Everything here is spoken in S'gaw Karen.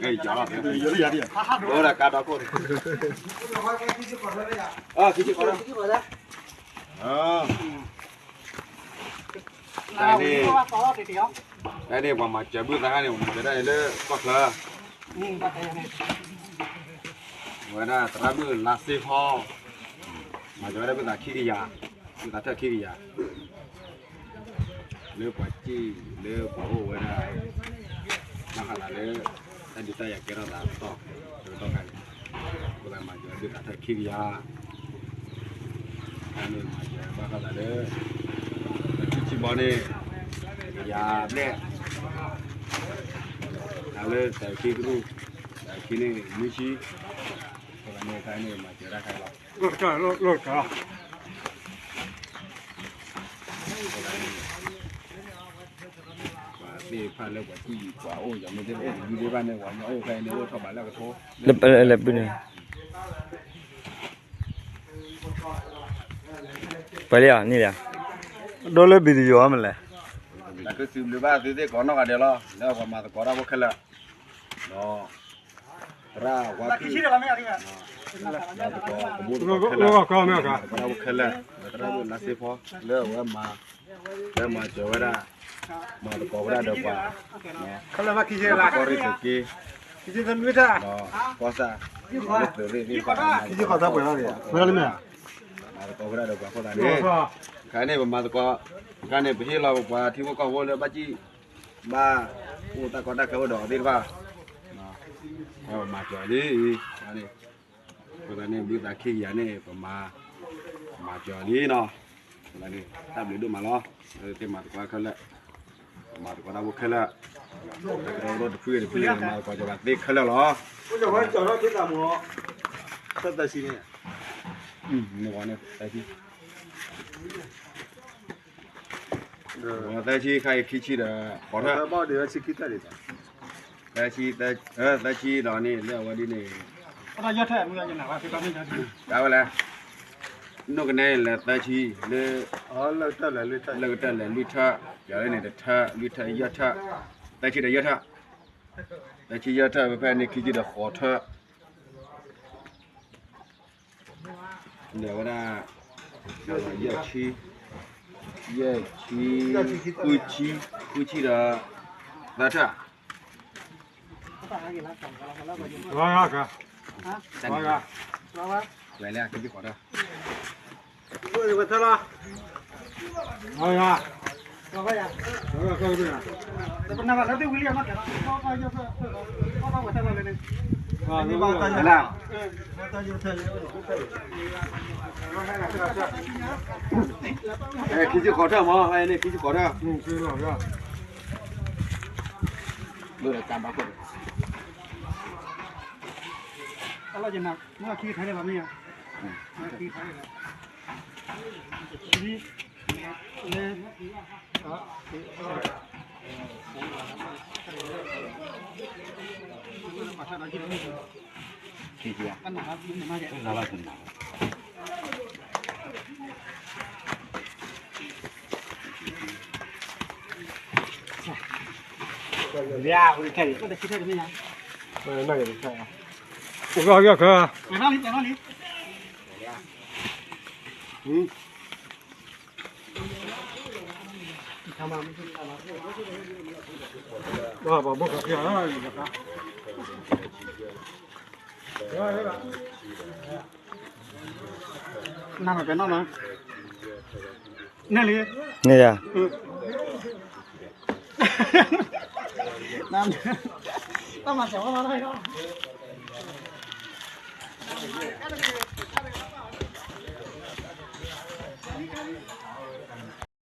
ကဲ ယီၤလီၤ ယီၤလီၤ ယီၤလီၤ ကါဒီခိၣ်န့ၣ် ခံဆံဃိး တၢ်န့ၣ် တၢ်န့ၣ် ပှၤမၤစၢၤဘုၣ်သးခါန့ၣ် ပှၤမၤစၢၤဒၣ်န့ၣ်လၢကီၢ်ချၢ ဝဲဒၣ်သရၣ်မုၣ်လါစ့ဖီ မၤစၢၤဝဲဒၣ်ဘုၣ်သးခံကယၤ, ဘုၣ်သးထၢၣ်ခံကယၤ လၢပှၤစံၣ်လၢပှၤအိၣ်ဝဲဒၣ် ဘၣ်ဃးသးလၢ တၢ်ဒုးတၢ်ယၤကဲထီၣ်သးတတီၢ် တကတီၢ်ခါန့ၣ် ပှၤမၤစၢၤဘုၣ်သးထၢၣ်ခံကယၤ တၢ်န့ၣ်မၤစၢၤဘၣ်ဃးသးလၢ ခံဆံဘီန့ၣ် ကယၤဘျဲၣ် တၢ်လၢတၢ်ခံကရူၢ် တၢ်ခံန့ၣ် နွံဆံ အဃိသတးန့ၣ် တၢ်န့ၣ်မၤစၢၤတၢ်ခါလီၤ ပှၤသ့ၣ်တဖၣ်လၢပှၤစံၣ်ပှၤအိၣ် ယမ့ၢ်သ့ၣ်အိၣ်တယုၢ်သ့ၣ်တဖၣ်န့ၣ် ပှၤညီအိၣ်ဖဲန့ၣ် အိၣ်ထီၣ်ဘးလၢကထိ လၢပုၢ်န့ၣ် ပှၤလၢအီၤန့ၣ်လၢ ဒိလၢ video မလဲၣ် တၢ်ကစံးဘျုးဘၣ်သုသ့ၣ်ကိးနီၢ်ဂၤဒဲးလီၤ လၢပှၤမၤသကိးတၢ်ဖိခဲလၢာ် ဒီး သရၣ်ဝါဖံၣ် မၤသကိးတၢ်ဖိခဲလၢာ် ဒီးသရၣ်မုၣ်လါစ့ဖီ လၢအဝဲမၤ လၢမၤစၢၤဝဲဒၣ် မၤသကိးဝဲဒၣ်ဒီးပှၤ မၤသကိးဝဲဒၣ်ဒီးပှၤ ဒီးကီၢ်စဲၣ် လၢသုးရ့ၣ်သ့ၣ်တဖၣ် မၤသကိးဝဲဒၣ်ဒီးပှၤအဃိသတးန့ၣ် ခါန့ၣ်ပမၤသကိး ခါန့ၣ် ပဟ့ၣ်လီၤပပှၤထံဖိကီၢ်ဖိလၢဘၣ်စံၣ် ဘၣ်အိၣ်တၢ်ကီတၢ်ခဲအိၣ်ဒီးအီၤသ့ၣ်တဖၣ် ပမၤစၢၤလံ အဃိသတးန့ၣ် ဘုၣ်သးခံကယၤန့ၣ် ပမၤ မၤစၢၤလံနီၤ အဃိသတးန့ၣ် တၢ်ဘျုးဒိၣ်မးလီၤ သ့ၣ်မၤသကိးခဲလၢာ် မၤသကိးတၢ်ဖိခဲလၢာ် တၢ်ကရၢကရိတဖုတဖု မၤသကိးကၢၤဘၣ်သ့ခဲလၢာ်လီၤ သၢဆံန့ၣ် သၢဆံခါအံၤ ခံဆံဒီး ဃိးထၢၣ် သၢဆံ သၢဆံဒီးန့ၣ် လၢအဝဲဒ်န့ၣ် တၢ်ဝဲလဲၣ် နိၣ်ကနဲလဲၤသၢဆံ လၢ လၢကတၢၢ်လဲၤလွံၢ်ထၢၣ် ယၤလၢန့ၣ်တထၢၣ် လွံၢ်ထၢၣ် ယဲၢ်ထၢၣ် သၢဆံဒီးယဲၢ်ထၢၣ် သၢဆံယဲၢ်ထၢၣ် ဖဲဖဲန့ၣ် ခံဆံဒီးဃိးထၢၣ် လဲၤဝဲဒၣ် ယဲၢ်ဆံ ယဲၢ်ဆံ ဃုဆံ ဃုဆံဒီး သၢထၢၣ် ဝဲလၢခံဆံဃိးထၢၣ် ဝဲလၢ ခံဆံဃိးထၢၣ်မး ဖဲန့ၣ် ခံဆံဃိးထၢၣ်မး လၢတၢ်ဘၣ်ခိၣ် နမ့ၢ်ပဲနီၢ်မး န့ၣ်လံ န့ၣ်ယၤ တၢ်မၤစၢၤဝဲလီၤ